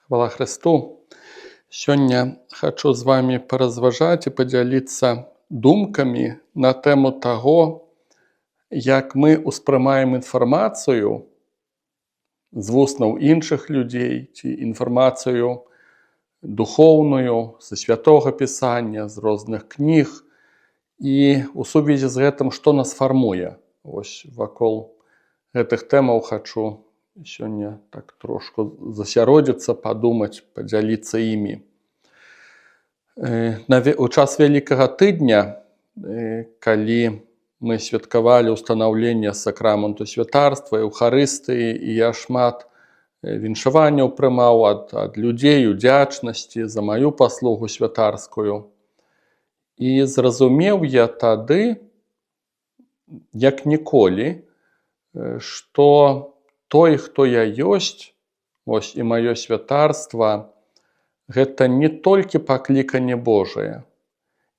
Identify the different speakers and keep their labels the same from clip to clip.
Speaker 1: Хвала Хрысту! Сёння хачу з вамі паразважаць і падзяліцца думкамі на тэму таго, як мы ўспрымаем інфармацыю з вуснаў іншых людзей ці інфармацыю духоўную са Святога Пісання, з розных кніг, і ў сувязі з гэтым, што нас фармуе. Вось вакол гэтых тэмаў хачу сёння так трошку засяродзіцца, падумаць, падзяліцца імі. У час Вялікага тыдня, калі мы святкавалі ўстанаўленне сакраменту святарства, Еўхарыстыі, і я шмат віншаванняў прымаў ад людзей, удзячнасці за маю паслугу святарскую. І зразумеў я тады, як ніколі, што той, хто я ёсць, вось і маё святарства, гэта не толькі пакліканне Божае.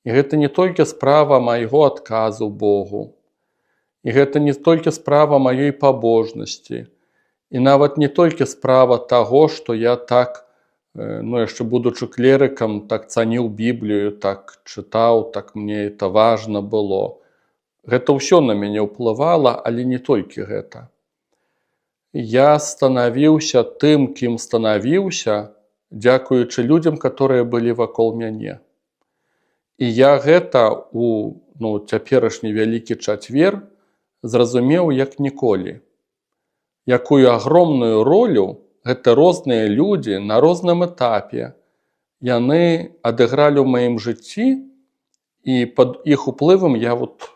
Speaker 1: І гэта не толькі справа майго адказу Богу. І гэта не толькі справа маёй пабожнасці. І нават не толькі справа таго, што я так, ну, яшчэ будучы клерыкам, так цаніў Біблію, так чытаў, так мне это важна было. Гэта ўсё на мяне ўплывала, але не толькі гэта. Я станавіўся тым, кім станавіўся, дзякуючы людзям, которые былі вакол мяне. І я гэта у, ну, цяперашні Вялікі чацвер зразумеў як ніколі. Якую агромную ролю гэта розныя людзі на розным этапе яны адыгралі ў маім жыцці, і пад іх уплывам я вот,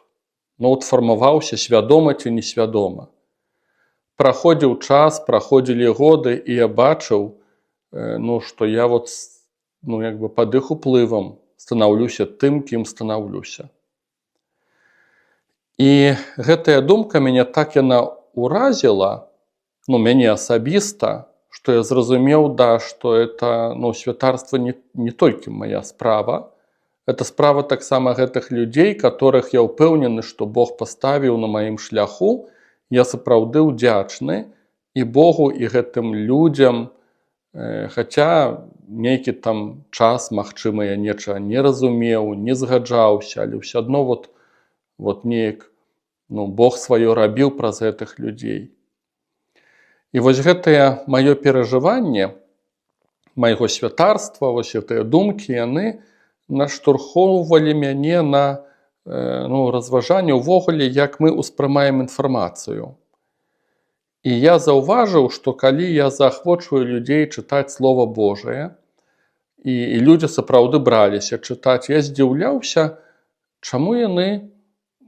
Speaker 1: ну, вот фармаваўся, свядома ці несвядома. Праходзіў час, праходзілі годы, і я бачыў, ну, што я вот, ну, як бы пад іх уплывам станаўлюся тым, кім станаўлюся. І гэтая думка мяне так яна ўразіла, ну, мяне асабіста, што я зразумеў, да, што это, ну, святарства не толькі мая справа, это справа таксама гэтых людзей, которых, я ўпэўнены, што Бог паставіў на маім шляху. Я сапраўды ўдзячны і Богу, і гэтым людзям, хаця нейкі там час, магчыма, я нечага не разумеў, не згаджаўся, але ўсё адно вот неяк, ну, Бог сваё рабіў праз гэтых людзей. І вось гэтае маё перажыванне майго святарства, вось гэтыя думкі, яны наштурхоўвалі мяне на ну, разважанне ўвогуле, як мы ўспрымаем інфармацыю. І я заўважыў, што калі я заахвочваю людзей чытаць Слова Божае, і людзі сапраўды браліся чытаць, я здзіўляўся, чаму яны,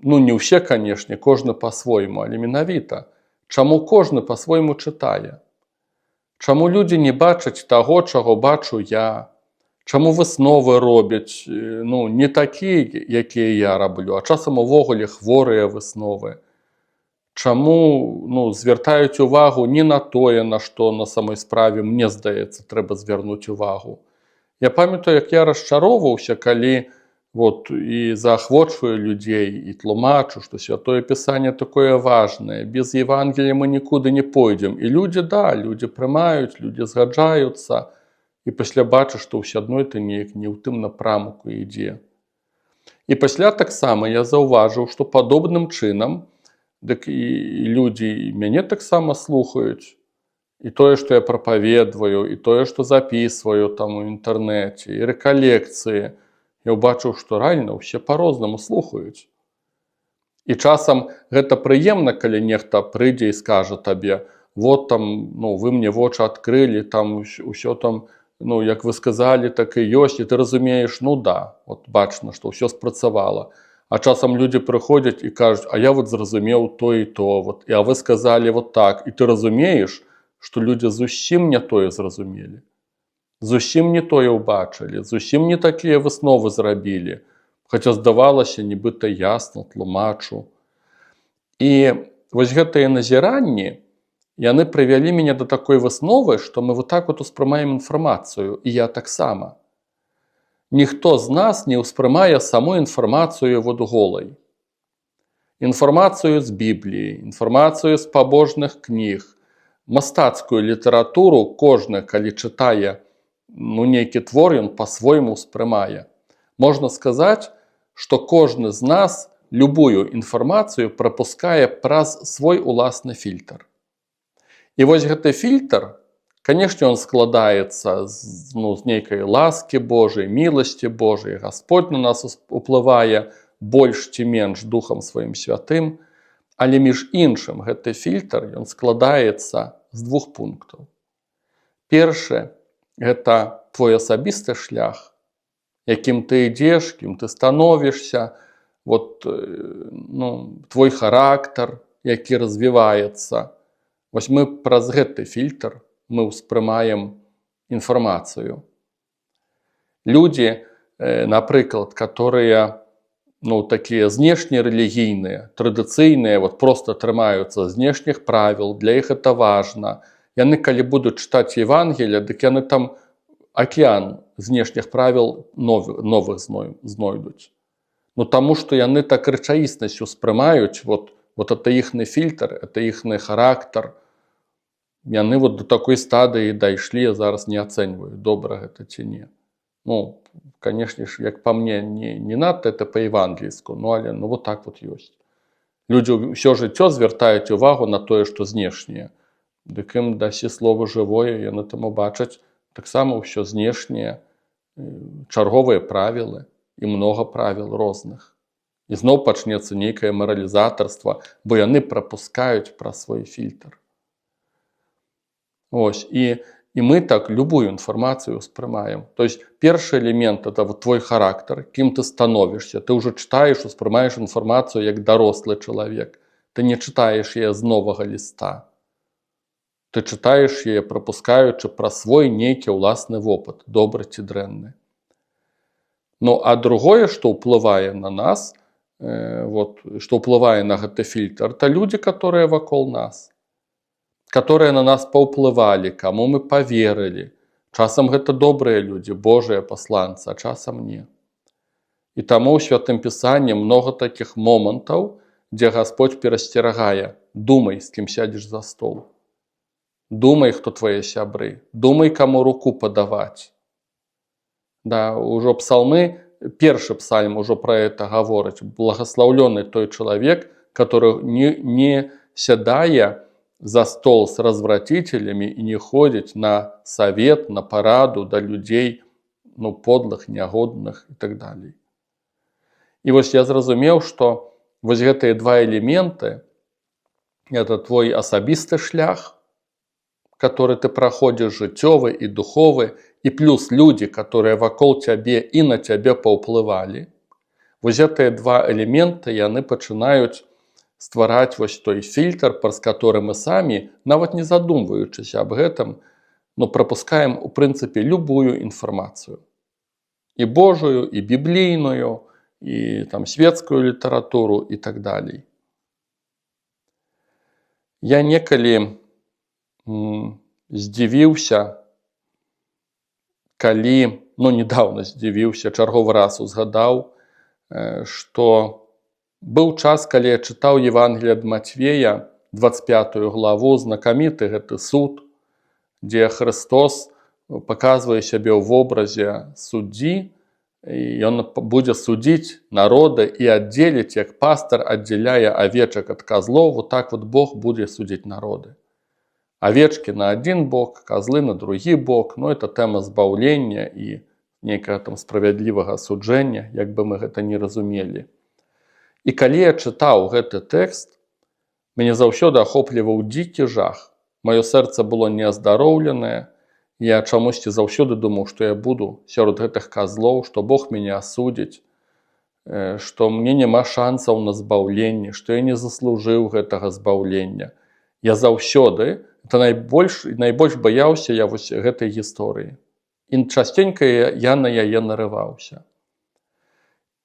Speaker 1: ну, не ўсе, канешне, кожны па-свойму, але менавіта, чаму кожны па-свойму чытае. Чаму людзі не бачаць таго, чаго бачу я? Чаму высновы робяць, ну, не такія, якія я раблю, а часам увогуле хворыя высновы? Чаму, ну, звяртаюць увагу не на тое, на што на самой справе, мне здаецца, трэба звярнуць увагу? Я памятаю, як я расчароўваўся, калі вот і заахвочваю людзей і тлумачу, што Святое Пісанне такое важнае, без Евангелія мы нікуды не пойдзем. І людзі, да, людзі прымаюць, людзі згаджаюцца, і пасля бачу, што ўсё адно это неяк не ў тым напрамку ідзе. І пасля таксама я заўважыў, што падобным чынам дык і людзі і мяне таксама слухаюць. І тое, што я прапаведваю, і тое, што запісваю там у інтэрнэце, і рэкалекцыі, я ўбачыў, што рэальна ўсе па-рознаму слухаюць. І часам гэта прыемна, калі нехта прыйдзе і скажа табе: «Вот там, ну, вы мне вочы адкрылі, там ўсё там, ну, як вы сказалі, так і ёсць», і ты разумееш, ну да, вот бачна, што ўсё спрацавала. А часам людзі прыходзяць і кажуць: «А я вот зразумеў то і то, вот, і а вы сказалі вот так», і ты разумееш, што людзі зусім не тое зразумелі. Зусім не тое ўбачылі, зусім не такія высновы зрабілі. Хаця здавалася, нібыта ясна тлумачу. І вось гэтыя назіранні, яны прывялі мяне да такой высновы, што мы вот так вот успрымаем інфармацыю, і я таксама. Ніхто з нас не ўспрымае саму інфармацыю вот голай. Інфармацыю з Бібліі, інфармацыю з пабожных кніг, Мастацкую літаратуру кожны, калі чытае, ну, нейкі твор, ён па-свойму ўспрымае. Можна сказаць, што кожны з нас любую інфармацыю прапускае праз свой уласны фільтр. І вось гэты фільтр, конечно, он складаецца з, ну, з нейкай ласкі Божай, міласці Божай. Господь на нас уплывае больш ці менш духам сваім святым, але, між іншым, гэты фільтр, ён складаецца з двух пунктаў. Першы — гэта твой асабісты шлях, якім ты ідзеш, кім ты становішся, вот, ну, твой характар, які развіваецца. Вось мы праз гэты фільтр мы ўспрымаем інфармацыю. Людзі, напрыклад, которые, ну, такія знешне рэлігійныя, традыцыйныя, вот просто трымаюцца знешніх правіл, для іх это важна. Яны, калі будуць чытаць Евангелія, дык яны там акеан знешніх правіл новых знойдуць. Ну, таму што яны так рэчаіснасць успрымаюць, вот это іхны фільтр, это іхны характар. Яны вот до такой стадыі дайшлі, я зараз не ацэньваю, добра гэта ці не. Ну, конечно ж, як па мне, не надта это па-евангельску, ну, але, ну, вот так вот ёсць. Людзі ўсё жыццё звяртаюць увагу на тое, што знешняе. Дык ім дасі слова жывое, яны там убачаць таксама ўсё знешняе, чарговыя правілы і многа правіл розных. І зноў пачнецца нейкае маралізатарства, бо яны прапускаюць праз свой фільтр. Ось, і мы так любую інфармацыю ўспрымаем. То есть першы элемент — это вот твой характар, кім ты становішся. Ты ўжо чытаеш, успрымаеш інфармацыю як дарослы чалавек. Ты не чытаеш яе з новага ліста. Ты чытаеш яе, прапускаючы праз свой нейкі ўласны вопыт, добры ці дрэнны. Ну, а другое, што ўплывае на нас, вот, што ўплывае на гэты фільтр, это людзі, которые вакол нас, которые на нас паўплывалі, каму мы паверылі. Часам гэта добрыя людзі, Божыя пасланцы, а часам не. І таму ў Святым Пісанні многа такіх момантаў, дзе Господь перасцерагае: думай, з кім сядзеш за стол. Думай, хто твае сябры, думай, каму руку падаваць. Да, ўжо псалмы, першы псальм ужо пра это гаворыць: благаслаўлёны той чалавек, который не сядае за стол с развратителями и не ходит на совет, на параду да людзей, ну, подлых, нягодных и так далее. І вось я зразумеў, што вось гэтыя два элементы — это твой асабісты шлях, который ты праходзіш, жыццёвы і духовы, і плюс людзі, которые вакол цябе і на цябе паўплывалі. Вось гэтыя два элементы, яны пачынаюць ствараць вось той фільтр, праз который мы самі, нават не задумваючыся аб гэтым, но прапускаем у прынцыпе любую інфармацыю. І Божую, і біблійную, і там светскую літаратуру і так далей. Я некалі здзівіўся, калі, ну, недавно здзівіўся, чарговы раз узгадаў, што быў час, калі я чытаў Евангелие ад Матвея, 25 главу, знакаміты гэты суд, дзе Христос паказвае сябе ў вобразе суддзі, і ён будзе судзіць народы і аддзеліць, як пастар аддзяляе авечак ад казлоў, вот так вот Бог будзе судзіць народы. Авечкі на адзін бок, казлы на другі бок, ну, это тэма збаўлення і нейкага там справядлівага суджэння, як бы мы гэта не разумелі. І калі я чытаў гэты тэкст, мяне заўсёды ахопліваў дзікі жах. Маё сэрца было неаздароўленае. Я чамусьці заўсёды думаў, што я буду сярод гэтых казлоў, што Бог мяне асудзіць, што мне няма шансаў на збаўленне, што я не заслужыў гэтага збаўлення. Я заўсёды это найбольш баяўся я вось гэтай гісторыі. І часценька я на яе нарываўся.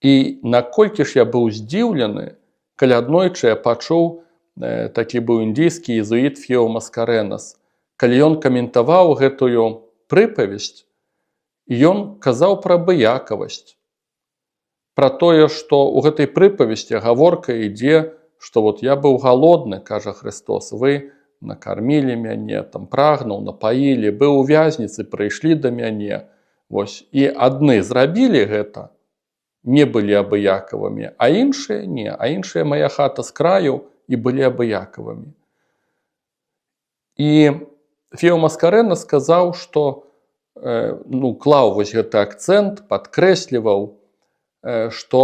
Speaker 1: І наколькі ж я быў здзіўлены, калі аднойчы я пачуў, такі быў індійскі езуіт Фео Маскарэнас, калі ён каментаваў гэтую прыпавесць, і ён казаў пра абыякавасць, пра тое, што ў гэтай прыпавесці гаворка ідзе, што вот я быў галодны, кажа Христос, вы накармілі мяне, там прагнуў, напаілі, быў у вязніцы, прыйшлі да мяне. Вось. І адны зрабілі гэта, не былі абыякавымі, а іншыя не, а іншыя — моя хата з краю, і былі абыякавымі. І Фео Маскарэна сказаў, што ну, клаў вось гэты акцэнт, падкрэсліваў, што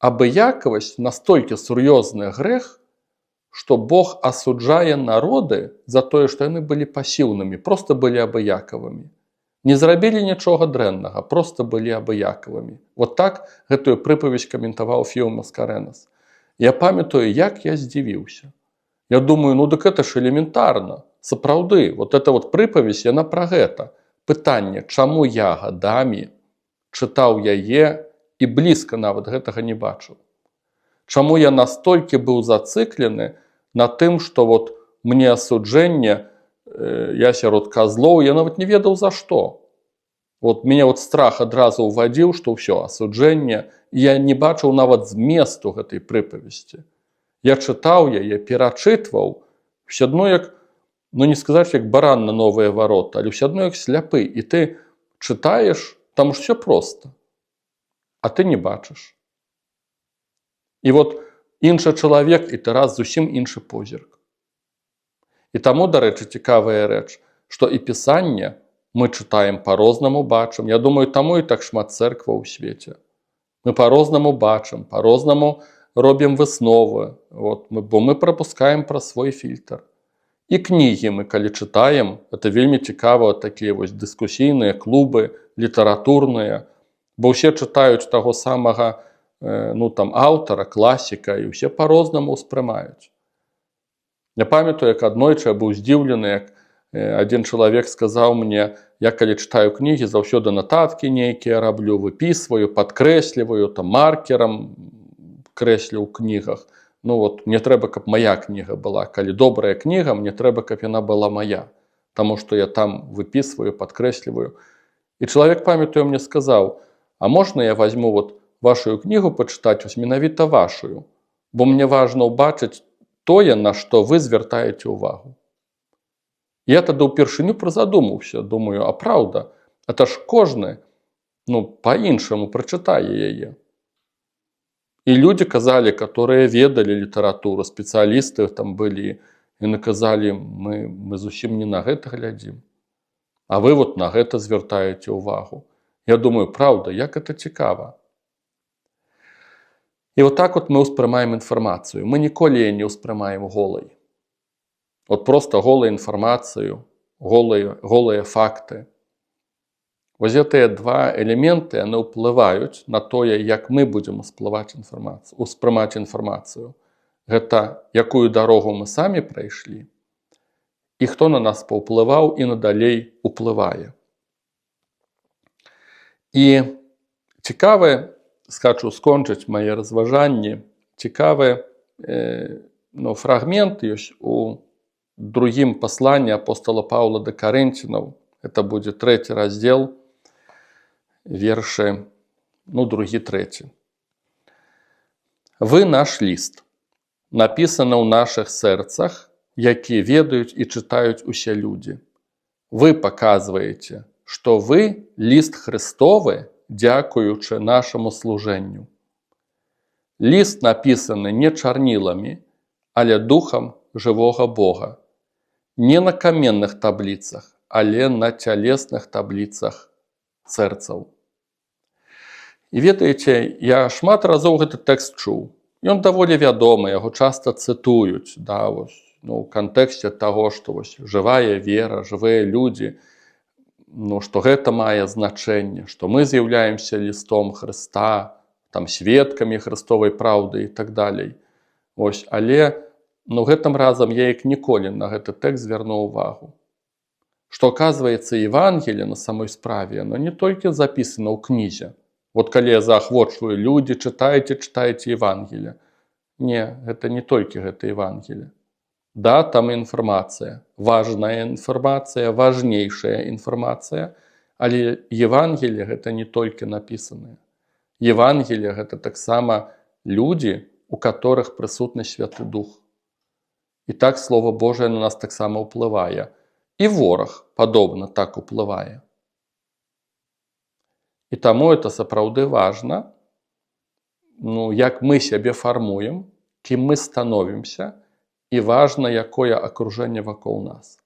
Speaker 1: абыякавасць настолькі сур'ёзны грэх, што Бог асуджае народы за тое, што яны былі пасіўнымі, просто былі абыякавымі. Не зрабілі нічога дрэннага, просто былі абыякавымі. Вот так гэтую прыпавесць каментаваў Фео Маскарэнас. Я памятаю, як я здзівіўся. Я думаю: ну дык это ж элементарна. Сапраўды, вот эта вот прыпавесць, яна пра гэта. Пытанне, чаму я гадамі чытаў яе і блізка нават гэтага не бачыў? Чаму я настолькі быў зацыклены на тым, што вот мне асуджэнне, я сярод казлоў, я нават не ведаў, за што. Вот меня вот страх адразу ўвадзіў, што ўсё, асуджэнне, я не бачыў нават зместу гэтай прыпавесці. Я чытаў яе, перачытваў, все адно як, ну, не сказаць, як баран на новыя вароты, але ўсё адно як сляпы. І ты чытаеш, там ж все просто, а ты не бачыш. І вот іншы чалавек, і ты раз — зусім іншы позірк. І таму, дарэчы, цікавая рэч, што і пісанне мы чытаем па-рознаму, бачым. Я думаю, таму і так шмат цэркваў у свеце. Мы па-рознаму бачым, па-рознаму робім высновы, вот, бо мы прапускаем праз свой фільтр. І кнігі мы калі чытаем, это вельмі цікава, такія вось дыскусійныя клубы літаратурныя, бо ўсе чытаюць таго самага ну, там, аўтара, класіка, і ўсе па-рознаму ўспрымаюць. Я памятаю, як аднойчы я быў здзіўлены, як адзін чалавек сказаў мне: я калі чытаю кнігі, заўсёды нататкі нейкія раблю, выпісваю, падкрэсліваю, там маркерам крэслю ў кнігах. Ну вот мне трэба, каб моя кніга была. Калі добрая кніга, мне трэба, каб яна была моя. Таму што я там выпісваю, падкрэсліваю. І чалавек, памятаю, мне сказаў: «А можна я возьму вот вашу кнігу пачытаць, вось менавіта вашую? Бо мне важна ўбачыць тое, на што вы звяртаеце ўвагу». Я тады ўпершыню прызадумаўся, думаю: а праўда, это ж кожны, ну, па-іншаму прачытае яе. І людзі казалі, которые ведалі літаратуру, спецыялісты там былі, яны казалі: Мы зусім не на гэта глядзім. А вы вот на гэта звяртаеце ўвагу». Я думаю: праўда, як это цікава. І вот так вот мы ўспрымаем інфармацыю. Мы ніколі яе не ўспрымаем голай. Вот просто голую інфармацыю, голыя факты. Вось гэтыя два элементы, яны ўплываюць на тое, як мы будзем усплываць інфармацыю, успрымаць інфармацыю. Гэта якую дарогу мы самі прайшлі і хто на нас паўплываў і надалей уплывае. І цікавы, хачу скончыць мае разважанні, цікавы ну, фрагмент ёсць у другім пасланні апостала Паўла да Карынцінаў. Это будзе трэці раздзел, вершы, ну, другі, трэці. «Вы наш ліст, напісаны ў нашых сэрцах, які ведаюць і чытаюць усе людзі. Вы паказваеце, што вы ліст Хрыстовы, дзякуючы нашаму служэнню. Ліст напісаны не чарніламі, але духам жывога Бога, не на каменных табліцах, але на цялесных табліцах сэрцаў». І ведаеце, я шмат разоў гэты тэкст чуў. Ён даволі вядомы, яго часта цытуюць, да, вось, ну, у кантэксце таго, што вось жывая вера, жывыя людзі, ну, што гэта мае значэнне, што мы з'яўляемся лістом Хрыста, там, сведкамі Хрыстовай праўды і так далей. Ось, але, ну, гэтым разам я як ніколі на гэты тэкст звярнуў увагу. Што, оказывается, Евангелие на самой справе, оно не толькі запісана ў кнізе. Вот калі я заахвочваю: «Людзі, чытайце, чытайце Евангелие». Не, гэта не толькі гэта Евангелие. Да, там інфармацыя, важная інфармацыя, важнейшая інфармацыя, але Евангелие — гэта не толькі напісанае. Евангелие — гэта таксама людзі, у которых прысутны Святы Дух. І так Слова Божае на нас таксама ўплывае. І вораг падобна так уплывае. І таму это сапраўды важна, ну, як мы сябе фармуем, кім мы становімся, і важна, якое акружэнне вакол нас.